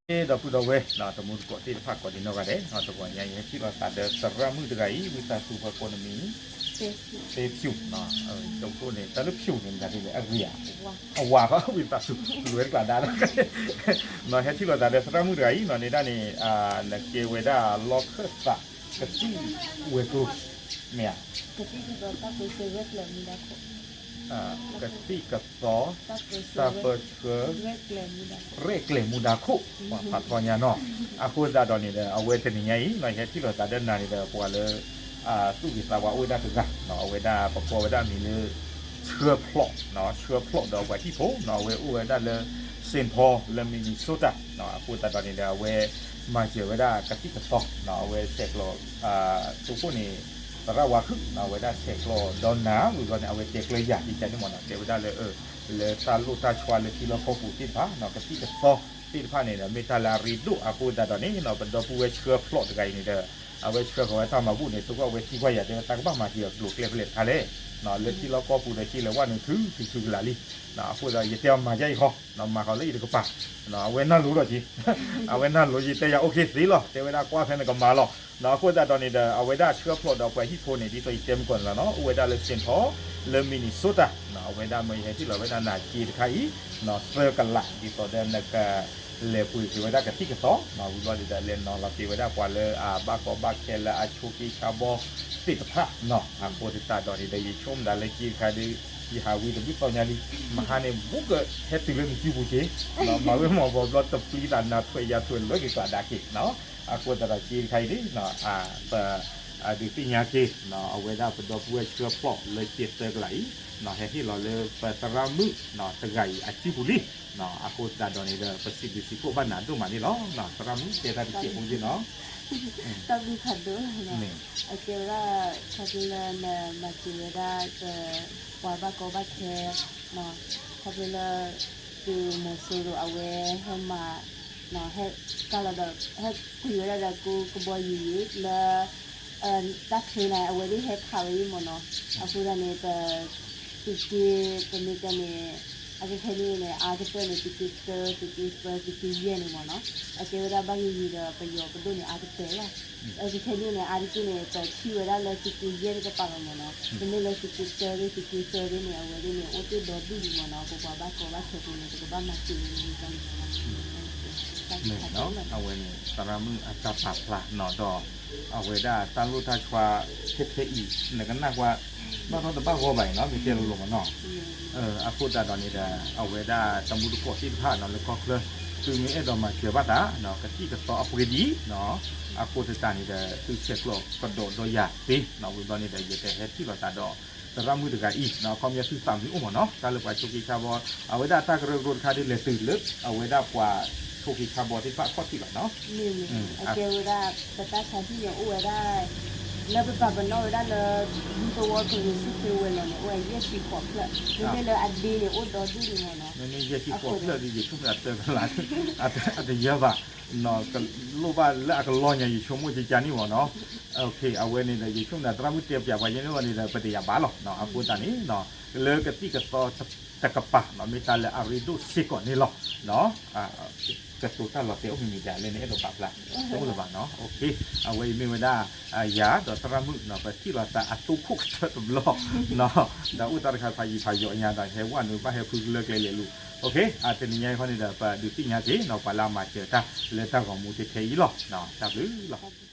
ဒီပုၢ်ဒီဝဲၢ် တမူတကိးသ့ၣ်တဖၣ်ကိးဒံနီၢ်ဂၤဒဲး တဂီၤညါအံၤ ဟဲထံၣ်လိာ်သးဒီးသရၣ်မုၣ်တဂၤအံၤ ဝံသးစူၤပှၤကိးနမံၤ သ့ၣ်ဖၠူၣ် တကိးန့ၣ် တၢ်လၢဖၠူၣ်န့ၣ်မတၤဒ်လဲၣ် အဂ့ၤဧါ အဝၤဃီ ဝံသးစူၤ လွဲတကျးဒါလီၤ နီၢ်ဟဲထံၣ်လိာ်သးဒီးသရၣ်မုၣ်တဂၤအံၤ နီၢ်န့ၣ်ဒၣ်န့ၣ် နကဲဝဲဒၣ်လီၢ်ခၢၣ်သး ကသံၣ်ဝဲၤကျိၤ မ့ၢ်ဧါ ကသံၣ်ကသီ တၢ်ပၢဆှၢ ရဲၣ်ကျဲၤမူဒါခိၣ် ရဲၣ်ကျဲၤမူဒါခိၣ် ပှၤဖးထီညါနီၢ် အဃိသတးဒီးန့ၣ်ဒီး အဝဲတနံၤညါအံၤ နီၢ်ဟဲထံၣ်လိာ်သးဒီးနၤန့ၣ်ဒီး ပှၤလၢ သူၣ်ဂ့ၤသးဝါအိၣ်ဝဲဒၣ်တဂၤ အဝဲဒၣ်ပကိးဝဲဒၣ်မံၤလၢ ဆှၢဖျိး ဆှၢဖျိးဒီးပှၤဟံၣ်ဖိ နီၢ် အဝဲအိၣ်ဝဲဒၣ်လၢ Saint Paul လၢ Minnesota အဃိသတးဒီးန့ၣ်ဒီး အဝဲ မၤစၢၤဝဲဒၣ်ကသံၣ်ကသီ အဝဲဆဲးကျိး သိခိၣ်န့ၣ် သရၣ်ဝါခုၣ် အဝဲဒၣ်ဆဲးကျိးဒီးနၤ ဝံၤဘျီန့ၣ် အဝဲတဲကျၢၤယၤ ဒ်ကန့ၣ်မ့ၢ်နီၢ် တဲဝဲဒၣ်လၢ လၢတၢ်လိၣ်တၢ်ဆှါလၢထံလီၢ်ကီၢ်ပူၤသ့ၣ်တဖၣ် ကသံၣ်ကသီသ့ၣ်တဖၣ်န့ၣ်ဒီး မ့ၢ်တၢ်လၢအရ့ဒိၣ်အဃိသတးဒီးန့ၣ် ပဒီပုၢ်ဝဲၢ်ဆှၢဖျိးတဂၤအံၤန့ၣ်ဒီး အဝဲဆှၢဃီၤဝဲတၢ်မၤဘူၣ်န့ၣ် သိခိၣ်အဝဲသံကွၢ်ယၤတဲဝဲ တၢ်ကဘၣ်မၤစၢၤအကျိၤကျဲဖဲလဲၣ်တခါလဲၣ် လၢထံလီၢ်ကီၢ်ပူၤဒီးက့ၤလဲၤဝဲနုာ်ခု တုၤခုကလာ်လံ အဃိသတး ယတဲအီၤမၤယါအံၤဃီ မၤဃီၤလၢယတကပၤ အဝဲနၢ်လိၤဒီးက့ၤ အဝဲနၢ်လိၤယတဲယၤ အိၣ်ခ့သ့လီၤ တဲဝဲဒၣ်ကွၢ်ဖဲနကမၤလီၤ အဃိသတးဒီးန့ၣ်ဒီး အဝဲဒၣ်ဆှၢဖျိးဒီးပှၤဟံၣ်ဖိန့ၣ် ဒ်သိးယတဲမုၢ်ကီၢ်န့ၣ်လီၤနီၢ် အိၣ်ဝဲဒၣ်လၢ Saint Paul လၢ Minnesota အဝဲဒၣ်မ့ၢ်ယဟဲထံၣ်လီၤဝဲဒၣ်နၤက့တခါအံၤ သၢကလး ဒ်သိးဒီးနက လဲၤပှ့ၤက့ၤဝဲဒၣ်ကသံၣ်ကသီ ဝံၤဘျီန့ၣ်ဒီး လဲၤနီၤလီၤက့ၤဝဲဒၣ်ပှၤလၢအဘၣ်ကီဘၣ်ခဲလၢအဆိးက့ဆါဘီသ့ၣ်တဖၣ်နီၢ် အဃိသတးဒီးန့ၣ်ဒီး ယဆိကမိၣ်ဒၣ်လၢက့တခါဒီး ယဟးဝံၤတဘျုးသီညါလံ မဟါန့ၣ် ဘူးကဟဲတုၤလၢနစုပူၤက့ၤ မၤဝဲမၤဘီဘျီတပျံၤသးနၤထွဲယၤထွဲလၢက့ၤကျးဒါက့ၤနီၢ် အဃိသတးဒီးက့တခါအံၤန့ၣ် ပ ဒုးသ့ၣ်ညါက့ၤ အဝဲဒၣ်ပဒီပုၢ်ဝဲၢ်ဆှၢဖျိးလၢက့သၢကလးအံၤ ဟဲဟ့ၣ်လီၤလၢပသရၣ်မုၣ်တဂၤအံၤအစုပူၤလံ အဃိသတးဒီးန့ၣ်ဒီး ပစံးဘျုးစံးဖှိၣ်ဘၣ်နၤဒိၣ်မးန့ၣ်လီၤ သရၣ်မုၣ်တဲတၢ်တစဲးဖိယ့ၢ်နီၤ တၢ်ဘျုးဖးဒိၣ်လီၤ အကဲဝဲဒၣ် ခီဖျိလၢနမၤစၢၤဝဲဒၣ် ပှၤဘၣ်ကီဘၣ်ခဲ ခီဖျိလၢ သုးမီၤစိရိၤအဝဲဟဲမၤ ဟဲကလီၤဒီး ဟဲကွံာ်ဝဲဒၣ်ဒီးကိကဘီယူၤယံၤလၢ တၢ်ချ့န့ၣ် အဝဲဒၣ်ဟဲခးဝဲယံၤမ့ၢ်နီၤ အဃိသတးန့ၣ် ပ သုးက့ ပမ့ၢ်တဲန့ၣ် အကခဲန့ၣ်န့ၣ် အါကတၢၢ်န့ၣ် သုးက့သၢ သုးက့သၢ သုးက့ယဲၢ်န့ၣ်မ့ၢ်နီၤ အကဲဝဲဒၣ်ဘၣ်ဂ့ၤဂ့ၤဒီး ပယီၤပဒိၣ်န့ၣ် အါကတၢၢ်လီၤ အကခဲန့ၣ်န့ၣ် အါတက့ၢ်န့ၣ် ပထံၣ်ဝဲဒၣ်လၢသုးက့ယဲၢ်တကပၤလီၤမ့ၢ်နီၤ ပမ့ၢ်လၢသုးက့သၢ သုးက့သၢန့ၣ် အဝဲဒၣ်န့ၣ် အိၣ်တ့ၢ်ဒီဒူၣ်လံမ့ၢ်နီၤ ပပှၤဘၣ်ကီဘၣ်ခဲပူၤန့ၣ် ပကဘၣ်မၤစၢၤဝဲန့ၣ် အဝဲန့ၣ် သရၣ်မုၣ်အတၢ်ပာ်ဖျါနီၤဒီး အဝဲဒၣ်တၢ်လိၣ်တၢ်ဆှါ ထဲထဲအံၤ နကနၣ်ကွၢ် ဘၣ်ထီၣ်တဘၣ်ဂီၢ်ဘၣ်အံၤနီၤ မ့ၢ်တဲလိၤလိၤမ့ၢ်နီၤ အဃိသတးဒီးန့ၣ်ဒီး အဝဲဒၣ်တမူတကိးသ့ၣ်တဖၣ်နီၤ လၢကီၢ်ချၢ သုမ့ၢ်အဲၣ်ဒိးမၤစၢၤဘၣ်တၢ် ကသံၣ်ကသီအပှ့ၤဒ်အံၤ အဃိသတးန့ၣ်ဒီး သုဆဲးကျိးကဒီးဒီးယၤသ့နီၤ ဝံၤဘျီန့ၣ်ဒီး ယတဟဲထံၣ်လိာ်သးဒီး သရၣ်မုၣ်တဂၤအံၤ အခီပညီသုသးမံၤအိၣ်မ့ၢ်နီၤ တၢ်လၢပှၤဆိးက့ဆါဘီ အဝဲဒၣ်အတၢ်ကရၢကရိတခါဒ်လဲၣ်သုးလၢ အဝဲဒၣ်ပှၤဆိးက့ဆါဘီသ့ၣ်တဖၣ်အခီၣ်ထံးလီၤနီၤ မ့ၢ်မ့ၢ် အကဲဝဲဒၣ် ပတၢ်ဆါဟံၣ်န့ၣ်အိၣ်ဝဲဒၣ် လၢပပာ်ပနီၣ်ဝဲဒၣ်လၢ ဒူသဝီပဂ့ၤဆူၣ်ချ့ဝဲၤလီၤန့ၣ် အိၣ်ဝဲယဲၢ်ဆံဃိးဖျၢၣ် မ့မ့ၢ်လၢအဒ့န့ၣ် အိၣ်ဒီဒူၣ်န့ၣ်မ့ၢ်နီၤ မ့မ့ၢ်ယဲၢ်ဆံဃိးဖျၢၣ်ဒီး ယဆိကမိၣ်အသၢကလး အတယၢဘၣ် ကလိၣ်ဘၣ်လၢအကလီညါ ယဆိကမိၣ်ကကန့ၣ်မ့ၢ်နီၤ အဝဲန့ၣ်ဒီး ယဆိကမိၣ်သရၣ်မုၣ်တဲပျးပှၤယဲန့ၣ်န့ၣ်ဒီး ပတယာ်ဘၣ်လီၤ အဃိသတးန့ၣ် လၢကသံၣ်ကသီတကပၤ မ့ၢ်တၢ်လၢအရ့ဒိၣ်စ့ၢ်ကီးန့ၣ်လီၤ ကတိၤတၢ်လီၤတဲာ်အိၣ်မံၤမံၤဒ်လဲၣ်န့ၣ် အဲၣ်ဒိးပာ်ဖျါ တအိၣ်လၢၤဘၣ်နီၤ အဝဲအံၤမ့ၢ်ဝဲဒၣ် ယၤဒီးသရၣ်မုၣ် ပထံၣ်လိာ်သးအတိခိၣ်ကတၢၢ်တဘျီ ဒီးအိၣ်တၢ်တခါဖးယံၤဖးယီၤညါဒီး ဟဲဝဲနုာ်ဘၣ်ဟဲဖုကလၢကျဲလဲၤလူၤ အါ တနံၤညါအံၤခီန့ၣ်ဒီး ပဒုးသ့ၣ်ညါက့ၤ ပှၤလၢအမၤစၢၤတၢ်လၢတၢ်ဂီၤမူတထဲအံၤလီၤ တၢ်ဘျုးလီၤ